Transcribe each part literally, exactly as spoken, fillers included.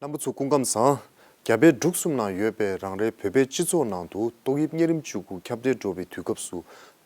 རྣམ་པ་ཚོ་སྐུ་ཁམས་བཟང་། རྒྱ་བལ་འབྲུག་གསུམ་ནང་ཡོད་པའི་རང་རེའི་བོད་པའི་སྤྱི་ཚོགས་ནང་དུ་ཏོག་དབྱིབས་གཉན་རིམས་བཅུ་དགུ་ཁྱབ་གདལ་འགྲོ་བའི་དུས་སྐབས་སུ་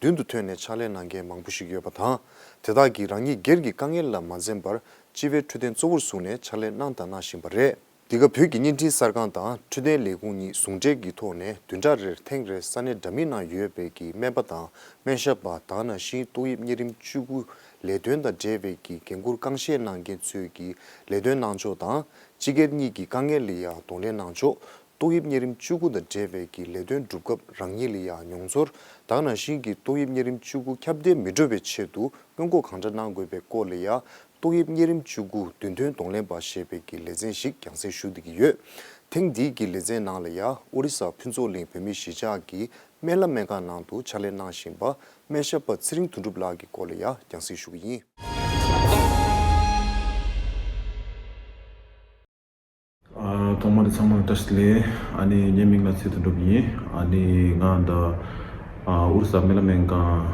མདུན་དུ་ཐོན་ནས་ཕྱག་ལས་གནང་མཁན་མང་པོ་ཞིག་ཡོད་པ་དང་། དེ་དག་གིས་རང་ཉིད་སྒེར་གྱི་དཀའ་ངལ་ལ་མ་འཛེམས་པར་སྤྱི་པའི་འཕྲོད་བསྟེན་གཙོ་བོར་བཟུང་ནས་ཕྱག་ལས་གནང་དང་གནང་བཞིན་པ་རེད། འདི་ག་བོད་ཀྱི་བརྙན་འཕྲིན་གསར་ཁང་དང་འཕྲོད་བསྟེན་ལས་ཁུངས་གཉིས་ཟུང་འབྲེལ་གྱི་ཐོག་ནས་བདུན་ཕྲག་རེར་ཐེངས་རེ་ས་གནས་འདྲ་མིན་ནང་ཡོད་པའི་གི་སྨན་པ་དང་སྨན་ཞབས་པ་དེ་ནང་བཞིན་ཏོག་དབྱིབས་གཉན་རིམས་བཅུ་དགུ་ལས་དོན་དང་འབྲེལ་བའི་གི་འགན་འཁུར་རྐང་བཞེས་གནང་མཁན་ཚོས་ཀྱི་ལས་དོན་གནང་ཕྱོགས་དང་སྤྱི་སྒེར་གཉིས་ཀྱི་དཀའ་ངལ་ལ་ཡང་གདོང་ལེན་གནང་ཕྱོགས། ཏོག་དབྱིབས་གཉན་རིམས་བཅུ་དགུ་དང་འབྲེལ་བའི་གི་ལས་དོན་སྒྲུབ་སྐབས་རང་ཉིད་ལ་ཡང་མྱོང་ཚོར་དེ་ནང་བཞིན་གྱི་ཏོག་དབྱིབས་གཉན་རིམས་བཅུ་དགུ་ཁྱབ་གདལ་མི་འགྲོ་བའི་ཆེད་དུ་སྔོན་འགོག་གང་འདྲ་གནང་དགོས་པའི་སྐོར་ལ་ཡང་ཏོག་དབྱིབས་གཉན་རིམས་བཅུ་དགུ་མདུན་ཐོན་གདོང་ལེན་པ་ཞེས་པའི་གི་ལེ་ཚན་ཞིག་རྒྱང་སྲིང་ཞུ་བསྡད་ཀྱི་ཡོད། ཐེངས་འདིའི་གི་ལེ་ཚན་ནང་ལ་ཡང་ཨོ་རི་ས་ཕུན་ཚོགས་གླིང་བོད་མིའི་གཞིས་ཆགས་ཀྱི་སྨན་བླ་སྨན་ཁང་ནང་དུ་ཕྱག་ལས་གནང་བཞིན་པ་སྨན་ཞབས་པ་ཚེ་རིང་དོན་གྲུབ་ལགས་ཀྱི་སྐོར་ལ་ཡང་རྒྱང་སྲིང་ཞུ་གི་ཡིན། ཨ། ཐོག་མར་ཚང་མར་བཀྲ་ཤིས་བདེ་ལེགས། ཨ་ནི་ངའི་མིང་ལ་ཚེ་དོན་གྲུབ་ཡིན། ཨ་ནི་ང་ད་ཨ་ཨུ་རུ་ས་སྨན་བླ་སྨན་ཁང་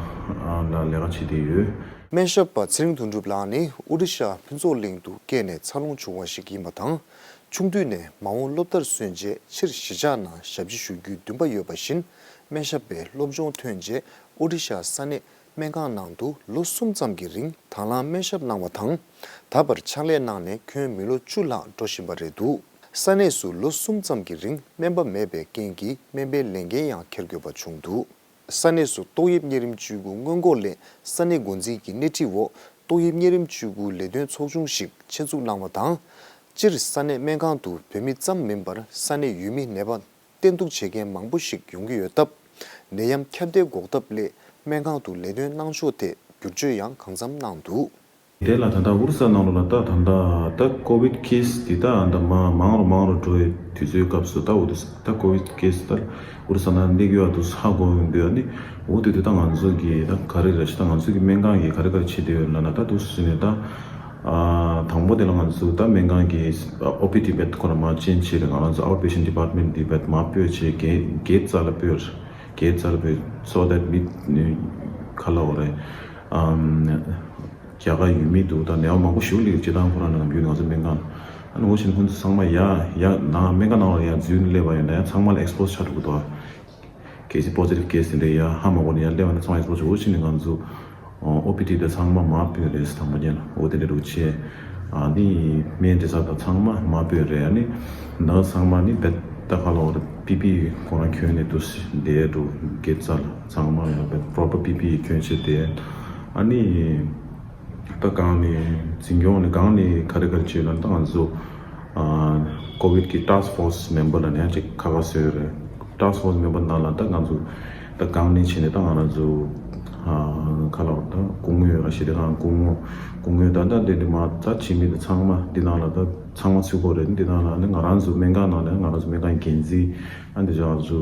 ཨ་ལ་ལས་ཀ་བྱེད་བསྡད་ཡོད། སྨན་ཞབས་པ་ཚེ་རིང་དོན་གྲུབ་ལགས་ནི་ཨོ་རི་ཤ་ཕུན་ཚོགས་གླིང་དུ་སྐྱེས་ནས་འཚར་ལོངས་བྱུང་བ་ཞིག་ཡིན་པ་དང་། ཆུང་དུས་ནས་མ་འོངས་སློབ་མཐར་སོན་རྗེས་ཕྱིར་གཞིས་ཆགས་ནང་ཞབས་ཕྱི་ཞུ་རྒྱུའི་འདུན་པ་ཡོད་པ་བཞིན། སྨན་ཞབས་པའི་སློབ་སྦྱོང་ཐོན་རྗེས་ཨོ་རི་ཤ་ས་གནས་སྨན་ཁང་ནང་དུ་ལོ་གསུམ་ཙམ་གྱི་རིང་དང་བླངས་སྨན་ཞབས་གནང་བ་དང་། ད་བར་ཕྱག་ལས་གནང་ནས་ཁྱོན་མི་ལོ་བཅུ་ལྷག་འགྲོ་བཞིན་པ་རེད་འདུག་ས་གནས་སུ་ལོ་གསུམ་ཙམ་གྱི་རིང་སྨན་པ་མེད་པའི་རྐྱེན་གྱིས་སྨན་པའི་ལས་འགན་ཡང་འཁྱེར་དགོས་པ་བྱུང་འདུག་ས་གནས་སུ་ཏོག་དབྱིབས་གཉན་རིམས་བཅུ་དགུ་སྔོན་འགོག་སླད་ས་གནས་འགོ་འཛིན་གྱི་སྣེ་ཁྲིད་འོག་ཏོག་དབྱིབས་གཉན་རིམས་བཅུ་དགུ་ལས་དོན་ཚོགས་ཆུང་ཞིག་ཆེད་འཛུགས་གནང་བ་དང་། སྤྱིར་ས་གནས་སྨན་ཁང་དུ་བོད་མི་ཙམ་མིན་པར་ས་གནས་ཡུལ་མི་ནད་པ་བསྟེན་གཏུག་བྱེད་མཁན་མང་པོ་ཞིག་ཡོང་གི་ཡོད་སྟབས། ནད་ཡམས་ཁྱབ་གདལ་འགོག་ཐབས་སླད་སྨན་ཁང་དུ་ལས་དོན་གནང་ཕྱོགས་ཐད་བསྒྱུར་བཅོས་ཡང་གང་འཚམ་གནང་འདུག་དེ་ལ་ད་ལྟ་ཨུ་རུ་ས་ནང་ལོགས་ལ་ད་ད་ལྟ་ད་ཀོ་བིད་ཁེ་སི་འདི་ད་ད་མ་མང་རུ་མང་རུ་འགྲོ་བའི་དུས་ཚོད་སྐབས་སུ་ད་འོ་དུས་ད་ཀོ་བིད་ཁེ་སི་ད་ཨུ་རུ་ས་ནང་སླེབས་ཡོད་དུས་ཧ་གོ་ཡོང་དུས་ཨ་ནི་འོ་དུས་དུས་ད་ང་ཚོ་གི་ད་ག་རེ་རེད་ད་ང་ཚོ་གི་སྨན་ཁང་གི་ག་རེ་ག་རེ་བྱེད་བསྡད་ཡོད་ལབ་ན་ད་དུས་སུ་ནས་ད་དང་པོ་དེ་ལ་ང་ཚོ་ད་སྨན་ཁང་གི་ཨོ་པི་ཌི་བེད་ཁོ་ན་མ་ཅན་བྱས་རེད། ང་རང་ཚོ་Outpatient Department འདི་བེད་མ་སྤོས་བྱས་གེ་གེ་རྩ་ལ་སྤོས་གེ་རྩ་ལ་སྤོས་so that མི་ག་ལ་འོ་རེད། རྒྱ་གར་ཡུལ་མི་འདུག་ད་ནད་པ་མང་པོ་ཞིག་སླེབས་སྤྱི་བཏང་ཁོ་རང་ནང་ཡོད་ང་ཚོ་སྨན་ཁང་ཨ་ནི་འོ་བྱས་ནས་ཁོང་ཚོ་ཚང་མ་ཡ་ཡ་ནང་སྨན་ཁང་ནང་ལ་ཡ་འཛུལ་ནས་སླེབས་པ་ཡིན་ན་ཡ་ཚང་མ་ལ་ཨེག་སི་པོ་སི་ཆགས་འགྲོ་གི་འདུག་གལ་སྲིད་པོ་ཛི་ཊིབ་ཁེ་སི་དེ་འདྲ་ཡ་ཧ་མ་གོ་ནས་ཡ་སླེབས་པ་ན་ཚང་མ་ཨེག་སི་པོ་སི་འོ་བྱས་ནས་ང་ཚོ་ཨོ་པི་ཌི་དེ་ཚང་མ་མ་སྤོས་རེད་དང་པོ་ཉིད་ལ་འོ་དེ་འདྲ་འདུག་བྱས་ཨ་ནི་སྨན་འདྲེ་ས་དང་ཚང་མ་མ་སྤོས་རེད། ཨ་ནི་ནང་ཚང་མ་ནི་བེད་ད་ག་ལ་འོ་རེད་པི་པི་ཁོ་རང་གྱོན་ནས་འདུག་བསྡད་འགྲོ་གེ་རྩ་ལ་ཚང་མ་ཡ་བེད་པོ་རོ་པར་པི་པི་གྱོན་བྱས་བསྡད་ཨ་ནི། ད་གང་ནས་འཛིན་སྐྱོང་ནས་གང་ནས་ག་རེ་ག་རེ་བྱས་ན་ད་ང་ཚོ་ཀོ་བིད་ཀྱི་ཊཱསྐ་ཕོར་སི་མེམ་བར་ལ་ནས་ཅིག་ཁ་ཁ་བཟོས་རེད། ཊཱསྐ་ཕོར་སི་མེམ་བར་ནང་ལ་ད་ང་ཚོ་ད་གང་ནས་བྱས་ནས་ད་ང་རང་ཚོ་ཁ་ལ་ད་སྐུ་ངོ་ཡོད་ར་ཞེ་དེ་གང་སྐུ་ངོ་སྐུ་ངོ་ད་ད་དེ་འདི་མ་ད་བྱེད་མི་དེ་ཚང་མ་འདི་ནང་ལ་ད་ཚང་མ་ཚུད་དགོས་རེད། འདི་ནང་ལ་ནི་ང་རང་ཚོ་སྨན་ཁང་ནང་ནས་ང་རང་ཚོ་སྨན་ཁང་འགན་འཛིན་ཨ་འདི་ཅག་ང་ཚོ་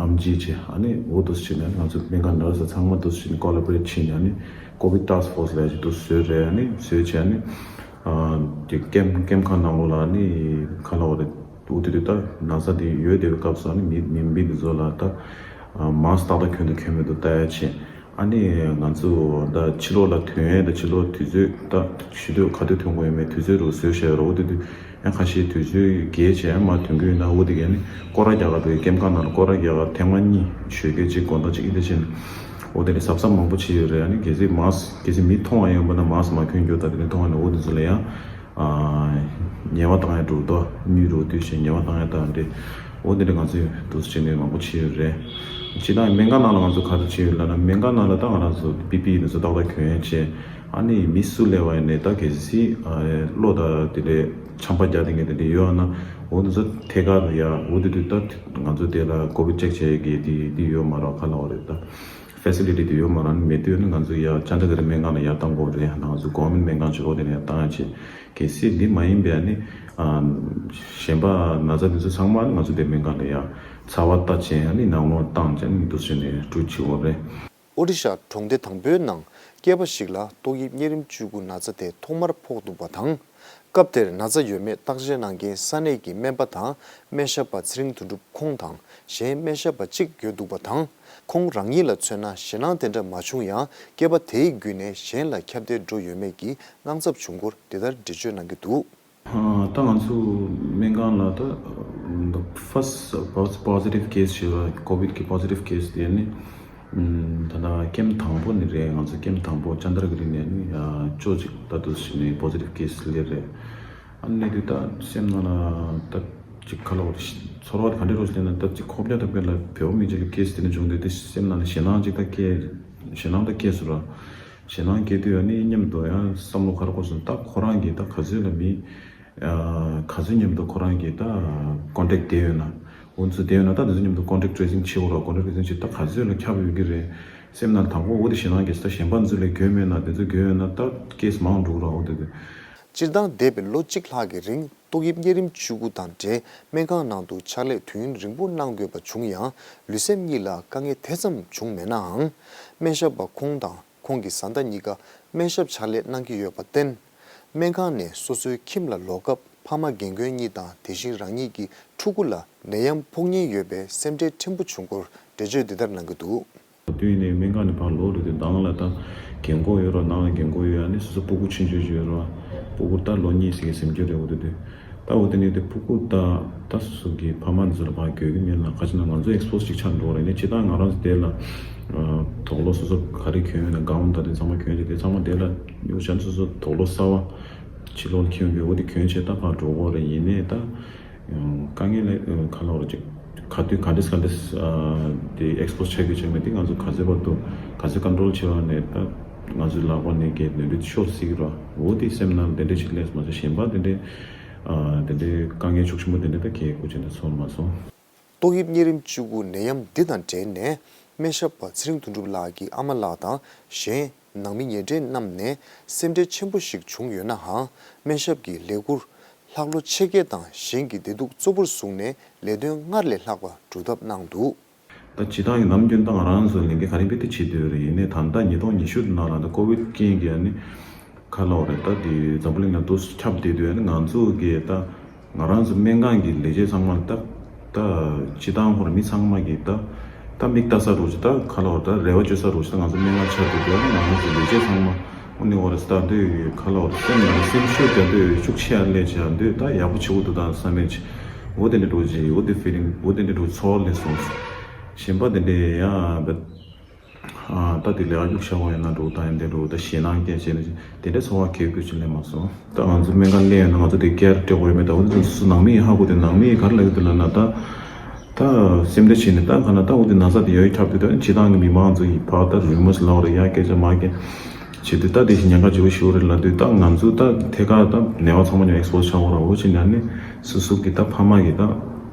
ཨམ་ཆི་བྱས་ཨ་ནི་འོ་འདུག་སེ་བྱས་ནས་ང་ཚོ་སྨན་ཁང་ནར་སི་ཚང་མ་འདུག་སེ་བྱས་ནས་ཀོ་ལ་བོ་རེ་ཊི་བྱས་ནས་ཨ་ནི། ཀོ་བིད་ཊཱསྐ་ཕོར་སི་ལ་ཅིག་ཏུ་བཟོས་རེད། ཨ་ནི་བཟོས་བྱས་ཨ་ནི་ཨ་དེ་ཀེམ་ཀེམ་ཁང་ནང་ལོགས་ལ་ཨ་ནི་ག་ལ་འོ་རེད་འདུག་དེ་དུས་ད་ན་ཚ་དེ་ཡོད་བསྡད་པའི་སྐབས་སུ་ཨ་ནི་མི་མི་མི་འདི་ཚོ་ལ་ད་མཱསི་ཏག་ཏག་གྱོན་དང་གྱོན་མེད་དུ་ལྟ་ཡ་བྱས་ཨ་ནི་ང་ཚོ་ད་ཕྱི་ལོགས་ལ་ཐོན་ཡས་ད་ཕྱི་ལོགས་དུས་ཚོད་ད་ཞུ་དུས་ག་དུས་ཐོན་དགོས་ཡོད་མེད་དུས་ཚོད་རུ་བཟོས་བཞག་ཡོད་རེད། འོ་དེ་དུས། ཡང་ཁ་ཤས་དུས་ཚོད་བརྒལ་བྱས་ཡང་མར་ཐོན་གྱི་ཡོད་ན་འོ་དེ་གས་ནི་སྐོར་ར་རྒྱག་ག་འགྲོ་ཡི་ཀེམ་ཁང་ནང་ལ་སྐོར་ར་རྒྱག་ག་ཐེངས་མ་གཉིས་ཞོགས་ཀས་གཅིག་དགོང་དག་གཅིག་ཨི་འདྲ་བྱས་ནས་འོ་དེ་ནས་གཟབ་གཟབ་མང་པོ་བྱས་ཡོད་རེད། ཨ་ནི་གལ་སྲིད་མཱསི་གལ་སྲིད་མི་མཐོང་བ་ཡོང་པ་ན་མཱསི་མ་གྱོན་རྒྱུ་དང་དེ་ནས་མཐོང་བ་ན་འོ་དེ་ཚོ་ལ་ཡང་ཉེས་པ་བཏང་ཡ་འགྲོ་དོ་དངུལ་རུ་བསྡུས་བྱས་ཉེས་པ་བཏང་ཡ་དང་འདྲ་འོ་དེ་འདྲ་ང་ཚོས་འདུག་སེ་བྱས་ནས་མང་པོ་བྱས་ཡོད་རེད། སྤྱིར་བཏང་སྨན་ཁང་ནང་ལ་ང་ཚོ་ག་རེ་བྱས་ཡོད་ལབ་ན་སྨན་ཁང་ནང་ལ་ད་ང་རང་ཚོ་པི་པི་ཨི་ནས་ཚོ་ཏག་ཏག་གྱོན་ཡ་བྱས། ཨ་ནི་མི་སུ་སླེབས་པ་ཡིན་ནའི་ད་གལ་སྲིད་ཨ་གློ་དང་དེ་འདྲའི་ཆམ་པ་རྒྱག་དེ་ངས་དེ་འདྲ་ཡོད་ན་འོ་འདི་ཚོ་ཐད་ཀར་ཡ་འོ་དེ་དུས་ད་ང་ཚོ་དེ་ལ་ཀོ་བིད་ཅེག་བྱེད་ཀྱི་དེ་དེ་ཡོད་མ་རེད། ག་ལ་བ་རེད་ད་ཕེ་སི་ལི་ཊི་དེ་ཡོད་མ་རེད། ཨ་ནི་མེད་དུས་ནི་ང་ཚོ་ཡ་ཅན་དི་ག་རི་སྨན་ཁང་ལ་ཡ་བཏང་དགོས་རེད། ང་ཚོ་གོ་ཝར་མེན་ཊི་སྨན་ཁང་ཆེ་འོ་དེ་ནས་ཡ་བཏང་ཡ་བྱེད། གལ་སྲིད་འདི་མ་ཡིན་པའི་ཨ་ནི་ཨ་གཞན་པ་ན་ཚ་དེ་ཚོ་ཚང་མ་ནི་ང་ཚོ་དེ་སྨན་ཁང་ལ་ཡ་ཚ་བ་ལྟ་བྱས་ཨ་ནི་ནང་ལོགས་བཏང་བྱས་ཨ་ནི་འདུག་སེ་ནས་འགྲུལ་བྱེད་དགོས་རེད། ཨོ་རི་ཤ་གྲོང་སྡེ་དང་པོའི་ནང་སྐྱེས་པ་ཞིག་ལ་ཏོག་དབྱིབས་གཉན་རིམས་བཅུ་དགུ་ན་ཚ་དེ་ཐོག་མར་ཕོག་འདུག་པ་དང་། སྐབས་དེར་ན་ཚ་ཡོད་མེད་བརྟག་དཔྱད་གནང་མཁན་ས་གནས་ཀྱི་སྨན་པ་དང་སྨན་ཞབས་པ་ཚེ་རིང་དོན་གྲུབ་ཁོང་དང་གཞན་སྨན་ཞབས་པ་གཅིག་ཡོད་འདུག་པ་དང་། ཁོང་རང་ཉིད་ལ་མཚོན་ན་ཞེད་སྣང་དེ་འདྲ་མ་བྱུང་ཡང་སྐྱེས་པ་དེའི་བརྒྱུད་ནས་གཞན་ལ་ཁྱབ་གདལ་འགྲོ་ཡོད་མེད་ཀྱི་དངངས་འཚབ་བྱུང་སྐོར་འདི་ལྟར་འགྲེལ་བརྗོད་གནང་གི་འདུག་ཨ། ད་ང་ཚོ་སྨན་ཁང་ལ་ད་ཕར་སི་པོ་སི་ཊིབ་ཁེ་སི་ཞེས་པ། ཀོ་བིད་ཀྱི་པོ་སི་ཊིབ་ཁེ་སི་དེ་ནི་ད་ལྟ་ཀེམ་དང་པོ་ནས་རེད། ང་ཚོ་ཀེམ་དང་པོ་ཅན་དར་གི་རི་ནས་ནི་ཅོ་ཅིག་ད་དུ་ཞིག་ནས་པོ་སི་ཊིབ་ཁེ་སི་སླེབས་རེད། ཨ་ནི་དུས་ད་སེམས་ནང་ལ་ད་ཅིག་ཁ་ལོ་ཚོར་བ་དེ་ག་འདྲ་རོ་ཞིག་ལེན་ན། ད་ཅིག་ཁོག་རྒྱ་ཐབས་མཁན་ལ་བེའུ་མི་གཅིག་ལ་ཁེ་སི་དེ་ནས་བྱུང་དུས་དེ་སེམས་ནང་ལ་ཞེད་སྣང་ཅིག་ད་སྐྱེས། ཞེད་སྣང་ད་སྐྱེས་སོང་ར། ཞེད་སྣང་སྐྱེས་དུས་ཨ་ནི་མཉམ་དུ་ཡང་བསམ་བློ་ག་རེ་འཁོར་སོང་། ད་ཁོ་རང་གིས་ད་ག་ཚོད་ལ་མི། ཨ། ག་ཚོད་མཉམ་དུ་ཁོ་རང་གིས་ད་ཀོན་ཊེག་བསྡད་ཡོད་ན། འོ་ཚོད་བསྡད་ཡོད་ན་ད་དེ་ཚོ་མཉམ་དུ་ཀོན་ཊེག་ཊེ་སིང་བྱེད་དགོས་ར། ཀོན་ཊེག་ཊེ་སིང་བྱེད། ད་ག་ཚོད་ལ་ཁྱབ་ཡོད་ཀྱི་རེད། སེམས་ནང་དང་པོ་འོ་དེ་ཞེད་སྣང་སྐྱེས་སོང་། ད་གཞན་པ་ཚོ་ལ་གྱོན་མེད་ན། དེ་ཚོ་གྱོན་ཡོད་ན་ད་ཁེ་སི་མང་འགྲོ་གི་ར། འོ་དེ་དེ། སྤྱིར་བཏང་འདས་པའི་ལོ་གཅིག་ལྷག་གི་རིང་ཏོག་དབྱིབས་གཉན་རིམས་བཅུ་དགུ་དང་འབྲེལ་སྨན་ཁང་ནང་དུ་ཕྱག་ལས་དུས་ཡུན་རིང་པོ་གནང་དགོས་པ་བྱུང་ཡང་། ལུས་སེམས་གཉིས་ལ་དཀའ་ངལ་དེ་ཙམ་བྱུང་མེད་ནའང་། སྨན་ཞབས་པ་ཁོང་དང་ཁོང་གི་བཟའ་ཟླ་གཉིས་ཀ་སྨན་ཞབས་ཕྱག་ལས་གནང་གི་ཡོད་པར་བརྟེན། སྨན་ཁང་ནས་སོ་སོའི་ཁྱིམ་ལ་ལོག་སྐབས་ཕ་མ་རྒན་རྒོན་གཉིས་དང་དེ་བཞིན་རང་ཉིད་ཀྱི་ཕྲུ་གུ་ལ་ནད་ཡམས་ཕོག་ཉེན་ཡོད་པའི་སེམས་ཁྲལ་ཕྲན་བུ་བྱུང་སྐོར་འགྲེལ་བརྗོད་འདི་ལྟར་གནང་གི་འདུག། དུས་ནས་སྨན་ཁང་ནས་ཕར་ལོག་རེད་དུས་ནང་ལ་ད་རྒན་གོག་ཡོད་ར། ནང་ལ་རྒན་གོག་ཡོད། ཨ་ནི་སོ་སོ་སྤུ་གུ་ཆུང་ཆུང་ཞིག་ཡོད་ར། སྤུ་གུ་ད་ལོ་གཉིས་ཟིན་གྱི་ཟིན་རྒྱུ་རེད། འོ་དེ་དུས་ད་འོ་དེ་ནས་དེ་སྤུ་གུ་ད་ད་སོ་སོ་གི་ཕ་མ་འདི་ཚོ་ལ་ཕར་འགྱོད་ཀྱི་མེད་ལ། ག་ཅི་ན་ང་ཚོ་ཨེག་སི་པོ་སི་ཅིག་ཆགས་འགྲོ་རེད། ནས་སྤྱིར་བཏང་ང་རང་ཚོ་དེ་ལ་དོག་ལོ་སོ་སོ་ག་རེ་གྱོན་ཡོད་ན། གའུན་ད་དེ་ཚང་མ་གྱོན་བྱས། དེ་ཚང་མ་དེ་ལ་ཡོད་ཤག་སོ་སོ་དོག་ལོ་གསར་བ་ཕྱི་ལོགས་ལ་འཁྱེར་ཡོང་གི། འོ་དེ་གྱོན་བྱས་ད་ཕར་འགྲོ་དགོས་རེད། ཡིན་ནའི་ད་དཀའ་ངལ་ལས་ག་ལ་བར་ཅིག་ག་དུས་ག་འདྲས་ག་འདྲས་དེ་ཨེག་སི་པོ་སི་ཆགས་ཀྱི་ཆགས་མེད་དེ་ང་ཚོ་ག་ཚོད་བར་དུ་ག་ཚོད་ཀོན་ཊོལ་བྱེད་པ་ནས་ད་ང་ཚོའི་ལག་པ་ནས་གས་ནད་འབུ་ཤོར་སྲིད་ཀྱི་ར། འོ་དེ་སེམས་ནང་དེ་འདྲས་ཅིག་སླེབས་མ་སོང་། གཞན་པ་དེ་འདྲས་དེ་འདྲས་དཀའ་ངལ་ཤུགས་ཆེན་པོ་དེ་འདྲས་ད་གས་སྐུ་ཅན་ད་ཚོར་མ་སོང་། ཏོག་དབྱིབས་གཉན་རིམས་བཅུ་དགུ་ནད་ཡམས་འདི་དང་འབྲེལ་ནས་སྨན་ཞབས་པ་ཚེ་རིང་དོན་གྲུབ་ལགས་ཀྱི་ཨ་མ་ལགས་དང་གཞན་ནང་མི་ཉེ་འབྲེལ་རྣམས་ནས་སེམས་ཁྲལ་ཆེན་པོ་ཞིག་བྱུང་ཡོད་ནའང་། སྨན་ཞབས་ཀྱི་ལས་ཁུར་ལྷག་བློ་ཆེ་སྐྱེད་དང་གཞན་གྱི་བདེ་སྡུག་གཙོ་བོར་བཟུང་ནས་ལས་དོན་སྔར་ལས་ལྷག་པ་སྒྲུབ་ཐབས་གནང་འདུག། ད་སྤྱིར་བཏང་གི་ནམ་རྒྱུན་ད་ང་རང་ཚོ་ལས་འགན་ག་རེ་དཔེ་དེ་བྱེད་སྡོད་རེད། ཡིན་ནའི་ད་ལྟ་ཉིས་སྟོང་ཉི་ཤུ་ནང་ལ་ད་ཀོ་བིད་རྐྱེན་གྱིས་ཨ་ནི་ག་ལབ་དགོས་རེད། ད་དེ་འཛམ་བུ་གླིང་ལ་འདུ་ཁྱབ་བསྡད་དུས་ཨ་ནི་ང་ཚོ་གིས་ད་ང་རང་ཚོ་སྨན་ཁང་གི་ལས་བྱེད་ཚང་མ་ལ་ད་ད་སྤྱིར་བཏང་ཧོར་མི་ཚང་མ་གིས་ད་ད་མིག་ལྟ་ས་རོགས་ཅིག་ད་ག་ལབ་དགོས་རེད། ད་རེ་བ་བཅོལ་ས་རོགས་ཅིག་ད་ང་ཚོ་སྨན་ཁང་ཆགས་བསྡད་དུས་ཨ་ནི་ང་རང་ཚོ་ལས་བྱེད་ཚང་མ་དངོས་གནས་ཧོར་ལྟ་དུས་ག་ལབ་དགོས་རེད། སེམས་ནང་ལ་སེམས་ཤུགས་རྒྱག་དུས་ཤུགས་ཆེ་ཡ་ལས་བྱ་འདོད་ད་ཡག་པོ་བྱེད་དགོས་འདུག་ད་བསམ་མེད་ཅིག་འོ་དེ་འདྲ་འགྲོ་ཅིག་འོ་དེ་ཕི་ལིང་འོ་དེ་འདྲ་འགྲོ་ཚོར་སླེབས་སོང་། གཞན་པ་དེ་འདྲའི་ཡང་བེད། ཨ། ད་དེ་ལས་ཀ་རྒྱུགས་ཤར་བ་ཡིན་ན་འགྲོ་ད་ཡིན་དེ་འགྲོ་ད་ཞེད་སྣང་སྐྱེ་བྱས་ནས་དེ་འདྲའི་ཚོར་བ་གས་དགོས་ཀྱི་སླེབས་མ་སོང་། ད་ང་ཚོ་སྨན་ཁང་སླེབས་ཡོང་ན་ང་ཚོ་དེ་ཀེར་སྤྲད་དགོས་ཡོད་མེད། ད་འོ་དེ་ཚོ་ནང་མི་ཡིན་ཧ་གོ་དེ་ནང་མི་ཡིས་ག་རེ་ལབ་ཀྱི་འདུག་ལབ་ན། ད་ད་སེམས་ཁྲལ་བྱས་ནས་ད་ག་ན་ད་འོ་དེ་ན་ཚ་དེ་ཡོད་ཁྱབ་དུས་ད་སྤྱིར་བཏང་གི་མི་མང་ཚོ་ཡིས་ཕར་ད་རུ་མོར་སི་ལབ་དགོས་རེད། ཡ་སྐད་ཆ་མ་སྐད་བྱེད་དུས་ད་དེ་བཞིན་ཉེན་ཁ་ཆེ་པོ་ཞིག་རེད་ལབ་དུས་ད་ང་ཚོ་ད་ཐད་ཀར་ད་ནད་པ་ཚང་མ་ཉོ་ཨེག་སི་པོ་སི་ཆགས་དགོས་ར། འོ་བྱས་ནས་ནི་སོ་སོ་གི་ད་ཕ་མ་གི་ད།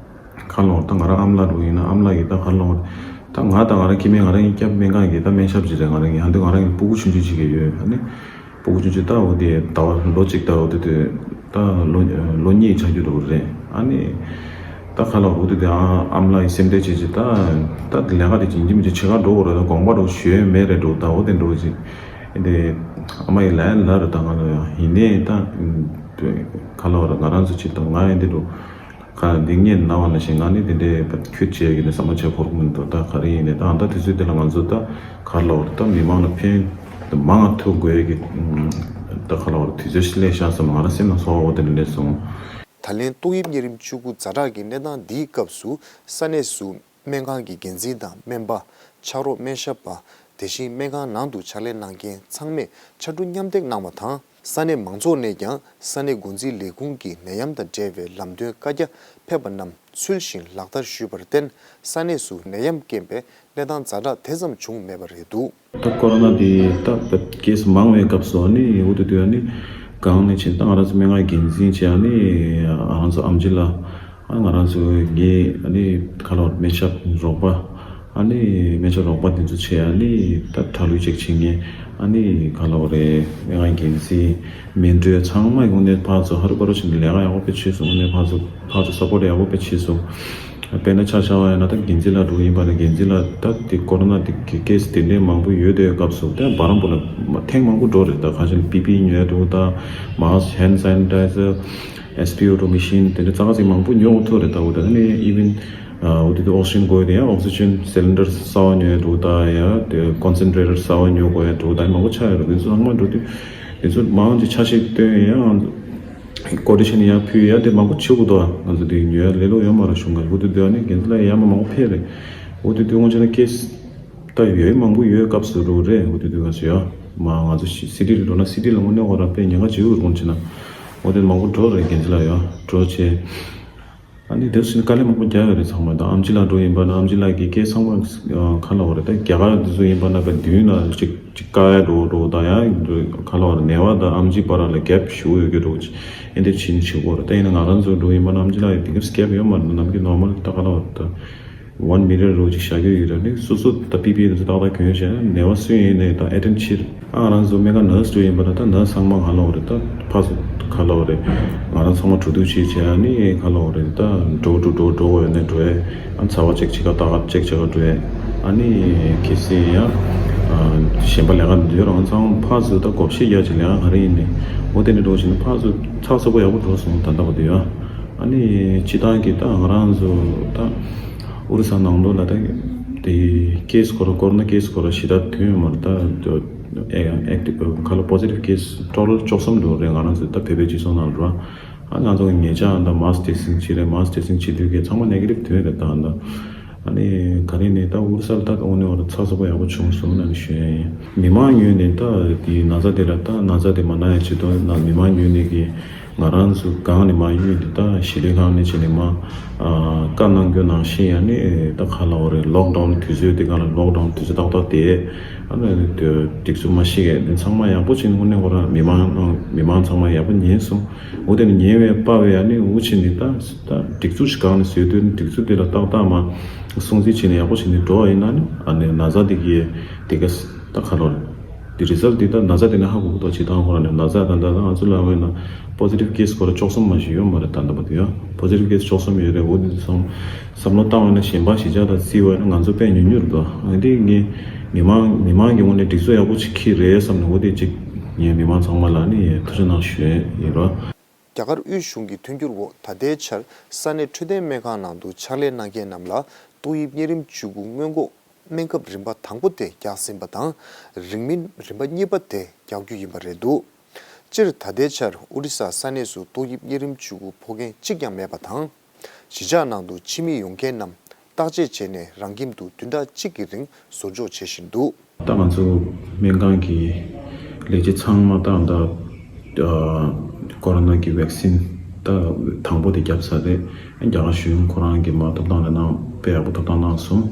ག་ལབ་དགོས་རེད། ད་ང་རང་ཨ་མ་ལགས་འདྲ་བོ་ཡིན་ན་ཨ་མ་ལགས་ཀྱིས་ད་ག་ལབ་དགོས་རེད། ད་ང་དང་ང་རང་ཁྱིམ་མི་ང་རང་གི་སྐྱབས་སྨན་ཁང་གི་ད་སྨན་ཞབས་ཅིག་རེད། ང་རང་གི་ཡང་དུས་ང་རང་གི་སྤུ་གུ་ཆུང་ཆུང་ཅིག་གི་ཡོད། ཨ་ནི་སྤུ་གུ་ཆུང་ཆུང་ད་འོ་དེ་ཟླ་བ་ལོ་གཅིག་ད་འོ་དེ་དུས་ད་ལོ་ལོ་གཉིས་ཆགས་རྒྱུ་འདྲ་བོ་རེད། ཨ་ནི་ད་ག་ལབ་དགོས་རེད། དེ་དུས་ཨ་ཨ་མ་ལགས་ཀྱི་སེམས་ཁྲལ་བྱེད་ཅིག་ད་ད་ལས་ཀ་དེ་ཡིན་གཅིག་མིན་གཅིག་བྱེད་ག་འགྲོ་དགོས་རེད། ད་དགོངས་པ་འདྲ་བོ་ཞུ་ཡས་མེད་རེད་འགྲོ། ད་འོ་དེ་འདྲ་བོ་ཅིག་དེ་ཨ་མ་ཡིས་ལབ་ཡ་ལབ་རེད། ད་ང་ལ་ཡང་ཡིན་ནའི་ད་ག་ལབ་དགོས་རེད། ང་རང་ཚོ་ཅིག་ད་ང་ཡང་དེ་འདྲ་བོ། ག་འདི་ངས་ནང་བ་ན་ཞིག་ང་ནི་དེ་འདྲའི་ཁྱོད་བྱས་ཀྱི་ནི་བསམ་བློ་བྱེད་ཁོར་མི་འདུག་ད་ག་རེ་ཡིན་ནས་ད་ཨ་ད་དུས་ཚོད་འདི་ལ་ང་ཚོ་ད་ག་རེ་ལབ་དགོས་རེད། ད་མི་མང་ལ་ཕན་མང་ང་ཐོགས་དགོས་ཀྱི་ད་ག་རེ་ལབ་དགོས་རེད། དུས་ཚོད་ཞིག་སླེབས་ཤག་བསམ་ང་རང་སེམས་ནང་ཚོར་བ་འོ་དེ་འདྲ་སླེབས་སོང་། ད་ལན་ཏོག་དབྱིབས་གཉན་རིམས་བཅུ་དགུ་ཛ་དྲག་གི་གནས་སྟངས་འདིའི་སྐབས་སུ་ས་གནས་སུ་སྨན་ཁང་གི་འགན་འཛིན་དང་སྨན་པ། ཕྱག་རོགས་སྨན་ཞབས་པ། དེ་བཞིན་སྨན་ཁང་ནང་དུ་ཕྱག་ལས་གནང་མཁན་ཚང་མས་ཕྱར་གྲུ་མཉམ་འདེགས་གནང་བ་དང་། ས་གནས་མང་ཚོགས་ནས་ཀྱང་ས་གནས་འགོ་འཛིན་ལས་ཁུངས་ཀྱི་ནད་ཡམས་དང་འབྲེལ་བའི་ལམ་སྟོན་བཀའ་རྒྱ་ཕེབས་པ་རྣམས་ཚུལ་བཞིན་ལག་བསྟར་ཞུས་པར་བརྟེན། ས་གནས་སུ་ནད་ཡམས་རྐྱེན་པས་གནས་སྟངས་ཛ་དྲག་དེ་ཙམ་བྱུང་མེད་པ་རེད་འདུག། ད་ཀོ་རོ་ན་འདི་ད་ཁེ་སི་མང་བའི་སྐབས་སུ་ནི་འོ་དེ་དུས་ནི་གང་ནས་ཕྱིན་ད་ང་རང་ཚོ་སྨན་ཁང་འགན་འཛིན་བྱས་ནི་ང་རང་ཚོ་ཨམ་ཆི་ལགས། ཨ་ང་རང་ཚོ་ངའི་ཨ་ནི་ཁ་ལོ་སྨན་ཞབས་རོགས་པ། ཨ་ནི་སྨན་ཞབས་རོགས་པ་དེ་ཚོ་བྱས། ཨ་ནི་ད་ཁྲག་ལུད་ཅིག་བྱེད་མཁན། ཨ་ནི་ཁ་ལོ་རེད། སྨན་ཁང་འགན་འཛིན། སྨན་སྤྲོད་ཚང་མ་དངོས་གནས་ཕར་ཚུར་ཧ་རུ་པ་རུ་ཕྱིན་ནས་ལས་ཀ་ཡག་པོ་དཔེ་བྱས་སོང་། དངོས་གནས་ཕར་ཚུར་ཕར་ཚུར་སབ་པོར་ཊི་ཡག་པོ་དཔེ་བྱས་སོང་། དཔེར་ན་ཆ་བཞག་པ་ཡིན་ན་ད་འགན་འཛིན་ལགས་འདྲ་བོ་ཡིན་པ་ན་འགན་འཛིན་ལགས་ད་དེ་ཀོ་རོ་ན་དེ་གི་ཁེ་སི་དེ་འདྲའི་མང་པོ་ཡོད་དུས་སྐབས་སུ་ད་བར་མ་པོ་ལ་ཐེངས་མང་པོ་འགྲོ་རེད། ད་ཁ་ཤས་པི་པི་ཨི་ཉོ་ཡ་འདྲ་བོ་ད་མཱསི་ཧེན་ཌི་སེ་ནི་ཊའི་ཛར། ཨེས་པི་ཨོ་ཊུ་མེ་ཤིན་དེ་འདྲ་ཙག་ཙིག་མང་པོ་ཉོ་དགོས་ཐུག་རེད། ད་འོ་ད་ནི་ཨི་ཝན་འོ་དེ་དུས་ཨོག་སི་ཇན་དགོས་དེ་ཡང་ཨོག་སི་ཇན་སི་ལིན་ཌར་གསར་བ་ཉོ་ཡ་འདྲ་བོ་ད་ཡ་དེ་ཀོན་སེན་ཊི་རེ་ཊར་གསར་བ་ཉོ་དགོས་ཡ་འདྲ་བོ་ད་མང་པོ་ཆགས་ཡོད་རེད། དེ་ཚོ་ཚང་མ་འགྲོ་དུས་དེ་ཚོ་མང་ཆེ་ཆ་ཤས་བཏོན་ཡང་ ཀོ་ཊེ་ཤན་ཡང་ཕུལ་ཡ་དེ་མང་པོ་བྱེད་དགོས་འདུག་ང་ཚོ་དེ་ཉོ་ཡ་ལེ་ལོ་ཡོད་མ་རེད། གཞུང་ག་འོ་དེ་དུས་ཨ་ནི་རྒན་ཚོ་ལ་ཡ་མ་མང་པོ་ཕེབས་རེད། འོ་དེ་དུས་སྔོན་ཆད་ན་ཀེ་སི་ད་ཡོད་མང་པོ་ཡོད་སྐབས་སུ་རུ་རེད། འོ་དེ་དུས་ང་ཚོ་ཡ་མ་ང་ཚོ་སི་ཊི་ལ་འགྲོ་ན་སི་ཊི་ལ་དངོས་གནས་ཁོ་རང་དཔེ་ཉེན་ཁ་ཆེ་བོ་རུང་ཆེ་ན་འོ་དེ་མང་པོ་འགྲོ་རེད། རྒན་ཚོ་ལ་ཡ་འགྲོ་བྱས། ཨ་ནི་དེ་ཚོ་དཀའ་ལས་མང་པོ་རྒྱག་ཡོད་རེད། ཚང་མ་ད་ཨམ་ཆི་ལགས་འགྲོ་ཡིན་པ་ན་ཨམ་ཆི་ལགས་ཀྱི་སྐད་ཚང་མ་ག་ལ་བ་རེད། ད་རྒྱ་གར་དེ་ཚོ་ཡིན་པ་ན་བའི་མདུན་ལ་ཅིག་ཅིག་བཀག་ཡ་འགྲོ་འགྲོ་ད་ཡ་ག་ལ་བ་རེད། ནེ་བ་ད་ཨམ་ཆི་བར་ལ་གེབ་ཞུ་ཡོད་ཀྱི་འགྲོ། ཨེ་འདི་ཕྱིན་ཆུ་བོ་རེད། ད་ཡིན་ན་ང་རང་ཚོ་འགྲོ་ཡིན་པ་ན་ཨམ་ཆི་ལགས་ཀྱི་དེ་གེབ་སྐེབ་ཡོད་མ་རེད། ནམ་གྱི་ནོར་མལ་ད་ག་ལ་བ་རེད། ད་ཝན་མི་ཊར་རོ་ཅིག་བཞག་གི་ཡོད་རེད། ནི་སོ་སོ་ད་པི་པི་ཨེ་དེ་ཚོ་ཏག་ཏག་གྱོན་བྱས་ན་ནེ་བ་སུ་ཡིན་ནའི་ད་ཨེ་ཊེན་ཌ་བྱེད། ཨ་ང་རང་ཚོ་སྨན་ཁང་ནར་སི་འགྲོ་ཡིན་པ་ན་ད་ནར་སི་ཚང་མ་ག་ལ་བ་རེད། ད་ཕར་ཚུར་ག་ལ་བ་རེད། ང་རང་ཚང་མ་གྲོས་བསྡུར་བྱས་བྱས་ཨ་ནི་ག་ལ་བ་རེད། ད་འགྲོ་འགྲོ་འགྲོ་འགྲོ་བ་ཡོད་ནའི་འགྲོ་ཡ། ཨ་ཚ་བ་ཅིག་བྱེད་ག་ད་ག་ཅིག་བྱེད་ག་འགྲོ་ཡ། ཨ་ནི་གལ་སྲིད་ཡང་ཨ་གཞན་པ་ལས་ཀ་འདི་རང་ཚང་ཕར་ཚུར་ད་གོ་བཤད་རྒྱག་ཅིག་ལས་ཀ་ག་རེ་ཡིན་ནའི་འོ་དེ་ནས་འགྲོ་བཞིན་ཕར་ཚུར་ཚགས་ཚུད་པོ་ཡག་པོ་འགྲོ་སོང་ད་ལྟ་བར་དུ་ཡ། ཨ་ནི་སྤྱི་བཏང་གི་ད་ང་རང་ཚོ་ད་ཨོ་རི་ས་ནང་ལོགས་ལ་ད་དེ་ཀེ་སི་ཁོ་ར་ཀོ་རོ་ན་ཀེ་སི་ཁོ་ར་ཞེ་དྲག་ཐོན་ཡོད་མ་རེད། ད་ཨེ་ཨེག་ཊིབ་ཁ་ལོ་པོ་སི་ཊིབ་ཀེ་སི་ཊོ་ཊལ་བཅུ་གསུམ་འགྲོ་རེད། ང་རང་ཚོ་ད་བོད་པའི་སྤྱི་ཚོགས་ནང་ལ་ར། ཨ་ང་ཚོ་གི་ཉེ་ཆར་ད་མཱ་སི་ཊེ་སི་ཊིང་བྱེད་རེད། མཱ་སི་ཊེ་སི་ཊིང་བྱེད་དུས་ཀྱི་ཚང་མ་ནེ་གེ་ཊིབ་ཐོན་རེད། ད་ད་ཨ་ནི་ག་རེ་ནས་ད་ཨོ་རི་ས་ལ་ད་དངོས་གནས་བ་ད་ཚགས་ཚུད་པོ་ཡག་པོ་བྱུང་སོང་ན་ནི་ཞུ་ཡ་ཡིན། མི་མང་ངོས་ནས་ད་དེ་ན་ཚ་དེ་ལ་ད་ན་ཚ་དེ་མ་ན་ཡ་ཆེད་དུ་ན་མི་མང་ངོས་ནས་གི་ང་རང་ཚོ་སྒང་ནས་མ་གཡུག་དེ་ད་ཞི་ལི་ཁང་ནས་བྱས་ནས་མ་ཨ་བཀའ་གནང་རྒྱུ་ནང་བཞིན་ཡ་ནི་ད་ག་ལ་བ་རེད། ལོག་ཌའུན་དུས་ཚོད་དེ་ག་ལ་ལོག་ཌའུན་དུས་ཚོད་ཏག་ཏག་དེ་ཨ་ནི་སྒྲིག་འཛུགས་མ་ཤེས་གས་དེ་ཚང་མ་ཡག་པོ་བྱས་ནས་དངོས་གནས་ཁོ་རང་མི་མང་མི་མང་ཚང་མ་ཡག་པོ་ཉན་སོང་། འོ་དེ་ནི་ཉན་བའི་པ་བའི་ཨ་ནི་འུ་ཆེ་ནི་ད་ད་སྒྲིག་འཛུགས་ཤིག་གང་ནས་བཟོས་དུས་ནི་སྒྲིག་འཛུགས་དེ་ལ་ཏག་ཏག་མ་སྲུང་བརྩི་བྱས་ནས་ཡག་པོ་བྱས་ནས་འགྲོ་བ་ཡིན་ན་ནི་ཨ་ནི་ན་ཚ་དེ་གི་དེ་ག་ད་ག་ལོར། དེ་རི་ཛལ་དེ་ད་ན་ཚ་དེ་ནས་ཧ་གོ་གི་འདུག་སྤྱི་བཏང་ཁོ་རང་ནས་ན་ཚ་ད་ད་ང་ཚོ་ལ་འོས་ན་པོ་སི་ཊིབ་ཀེ་སི་ཁོ་རང་བཅུ་གསུམ་མ་ཞིག་ཡོད་མ་རེད། ད་ད་བར་དུ་ཡང་པོ་སི་ཊིབ་ཀེ་སི་བཅུ་གསུམ་ཡོད་རེད། འོ་དེ་ཚོ་བསམ་བློ་བཏང་བ་ན་གཞན་པ་གཞིས་ཆགས་དང་བརྩིས་པ་ན་ང་ཚོ་དཔེ་ཉུང་ཉུང་རེད་འདུག་ཨ་འདི་ངས་མི་མང་མི་མང་གི་ངོས་ནས་སྒྲིག་འཛུགས་ཡག་པོ་ཅིག་འཁྱེར་རེད་བསམ་ནས་འོ་དེ་ཅིག་ངས་མི་མང་ཚང་མ་ལ་ནི་ཐུགས་རྗེ་གནང་ཞུ་ཡས་ཡིན་རོགས། རྒྱ་གར་དབུས་གཞུང་གི་མཐུན་འགྱུར་འོག་ད་ལྟའི་ཆར་ས་གནས་འཕྲོད་བསྟེན་སྨན་ཁང་ནང་དུ་ཕྱག་ལས་གནང་མཁན་རྣམས་ལ་ཏོག་དབྱིབས་གཉན་རིམས་བཅུ་དགུ་སྔོན་འགོག་སྨན་ཁབ་རིམ་པ་དང་པོ་དེ་རྒྱག་ཟིན་པ་དང་། རིང་མིན་རིམ་པ་གཉིས་པ་དེ་རྒྱག་རྒྱུ་ཡིན་པ་རེད་འདུག་སྤྱིར་ད་ལྟའི་ཆར་ཨོ་རི་ས་ས་གནས་སུ་ཏོག་དབྱིབས་གཉན་རིམས་བཅུ་དགུ་ཕོག་མཁན་གཅིག་ཀྱང་མེད་པ་དང་། གཞིས་ཆགས་ནང་དུ་ཕྱི་མི་ཡོང་མཁན་རྣམས་བརྟག་དཔྱད་བྱས་ནས་རང་ཁྱིམ་དུ་བདུན་ཕྲག་གཅིག་གི་རིང་ཟུར་འཇོག་བྱེད་བཞིན་འདུག་ད་ང་ཚོ་སྨན་ཁང་གི་ལས་བྱེད་ཚང་མ་ད་ད་ཀོ་རོ་ན་གི་ཝེག་སིན་ད་དང་པོ་དེ་བརྒྱབ་ཚར་རེད། རྒྱ་གར་གཞུང་ཁོ་རང་གི་མ་ཐོབ་ཐང་ལ་གནང་དཔེ་ཡག་པོ་ཐོབ་ཐང་གནང་སོང་།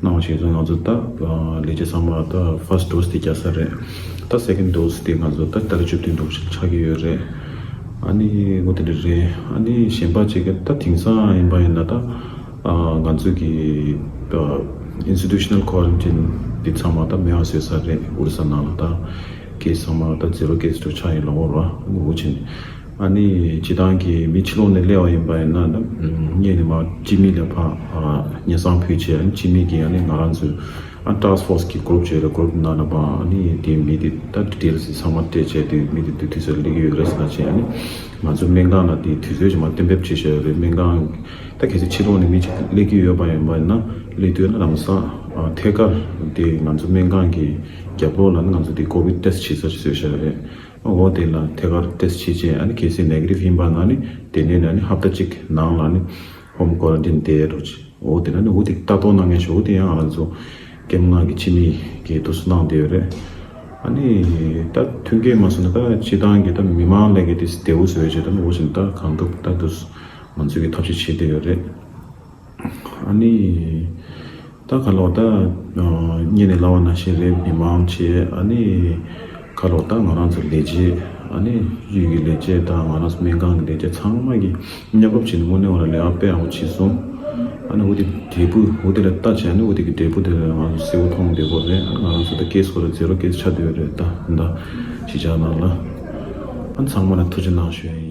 གནང་བ་ཞིག་སོང་ང་ཚོ་ད་ལས་བྱེད་ཚང་མ་ད་ཕར་སི་ཊི་ཌོ་སི་དེ་བརྒྱབ་ཚར་རེད། ད་སེ་ཀེན་ཌི་ཌོ་སི་དེ་ང་ཚོ་ད་ཏ་རིག་བཅུ་བདུན་འདུག་ཆགས་ཀྱི་ཡོད་རེད། ཨ་ནི་འོ་དེ་འདྲ་རེད། ཨ་ནི་གཞན་པ་ཅིག་གི་ད་དེང་སང་ཡིན་པ་ཡིན་ན་ད་ཨ་ང་ཚོ་གི་ཨ་ཨིན་སི་ཊི་ཊུ་ཤ་ནལ་ཀོ་རན་ཊིན་འདི་ཚང་མ་ད་མེད་པ་བཟོས་ཚར་རེད། ཨོ་རི་ས་ནང་ལ་ད་ཀེ་སི་ཚང་མ་ད་ཛི་རོ་ཀེ་སི་དུ་ཆགས་ཡིན་ལ་འོ་ར་ཨ་ནི་འོ་ཕྱིན། ཨ་ནི་སྤྱི་བཏང་གི་མི་ཕྱི་ལོགས་ནས་སླེབས་པ་ཡིན་པ་ཡིན་ན་ད་ཨ་གཉེན་ནས་མ་སྤྱི་མི་ལ་ཕ་ཨ་སྙན་སེང་ཕུལ་བྱས། ཨ་ནི་སྤྱི་མི་གི་ཨ་ནི་ང་རང་ཚོའི་ཨ་ཊཱ་སི་ཕོར་སི་གི་གུ་རུབ་བྱས་རེད། གུ་རུབ་ནང་ལ་ཕ་ཨ་ནི་དེ་མི་དེ་ད་ཌི་ཊེལ་སི་ཚང་མ་སྤྲད་བྱས་དེ་མི་དེ་དུས་དུས་ཚོད་སླེབས་ཀྱི་ཡོད་རེད་ཟེར་ན་བྱས། ཨ་ནི་ང་ཚོ་སྨན་ཁང་ལ་དེ་དུས་ཚོད་ཅིག་མ་གཏན་འབེབས་བྱས་བྱས་རེད། སྨན་ཁང་ད་གལ་སྲིད་ཕྱི་ལོགས་ནས་མི་ཅིག་སླེབས་ཀྱི་ཡོད་པ་ཡིན་པ་ཡིན་ན་སླེབས་དུས་ན་ལམ་སང་ཨ་ཐད་ཀར་དེ་ང་ཚོ་སྨན་ཁང་གི་རྒྱབ་ལོགས་ལ་ནི་ང་ཚོ་དེ་ཀོ་བིཌ་ཊེ་སི་བྱེད་ས་ཞིག་བཟོས་བཞག་རེད། འོ་དེ་ལ་ཐད་ཀར་ཊེ་སི་བྱེད་བྱས། ཨ་ནི་གལ་སྲིད་ནེ་གེ་ཊིབ་ཡིན་པ་ན་ནི་དེ་ནས་ནི་ཨ་ནི་ཧབ་ཏ་གཅིག་ནང་ལ་ནི་ཧོམ་ཀོ་རན་ཊིན་བསྡད་རོགས་བྱེད། འོ་དེ་ན་ནི་འོ་དེ་ལྟ་རྟོག་གནང་མཁན་ཞིག་འོ་དེ་ཡང་ང་ཚོ་སྐྱེམ་ནང་གི་ཕྱི་མི་གི་དུས་སུ་གནང་བསྡད་ཡོད་རེད། ཨ་ནི་ད་མཐུན་རྐྱེན་མ་སོང་ན་ད་སྤྱི་བཏང་གི་ད་མི་མང་ལས་ཀའི་དེ་བདེ་བོ་བཟོ་བྱས་ད་ནི་འོ་བཞིན་ད་གང་ཐུབ་ད་དུས་ང་ཚོ་གི་ཐབས་ཤེས་བྱེད་བསྡད་ཡོད་རེད། ཨ་ནི་ད་ག་ལོར་ད་ཨ་གཉེན་ནས་ལབ་པ་ནང་བཞིན་རེད། མི་མང་བྱས། ཨ་ནི་ག་ལོར་ད་ང་རང་ཚོ་ལས་བྱེད། ཨ་ནི་གཡུལ་གྱི་ལས་བྱེད་དང་ང་རང་ཚོ་སྨན་ཁང་གི་ལས་བྱེད་ཚང་མ་གིས་མཉམ་རུབ་བྱས་ནས་དངོས་གནས་ང་རང་ལས་ཀ་དཔེ་ཡག་པོ་བྱས་སོང་། ཨ་ནི་འོ་དེ་འབྲས་བུ་འོ་དེ་ལ་ལྟ་བྱས་ནས་འོ་དེ་གི་འབྲས་བུ་དེ་ལ་ང་ཚོ་གསལ་པོ་མཐོང་བསྡད་ཡོད་རེད། ཨ་ནི་ང་རང་ཚོ་ད་ཀེ་སི་ཁོ་ར་ཛེ་རོ་ཀེ་སི་ཆགས་བསྡད་ཡོད་རེད། ད་ད་གཞིས་ཆགས་ནང་ལ་ཨ་ནི་ཚང་མ་ལ་ཐུགས་རྗེ་གནང་ཞུ་ཡ་ཡིན།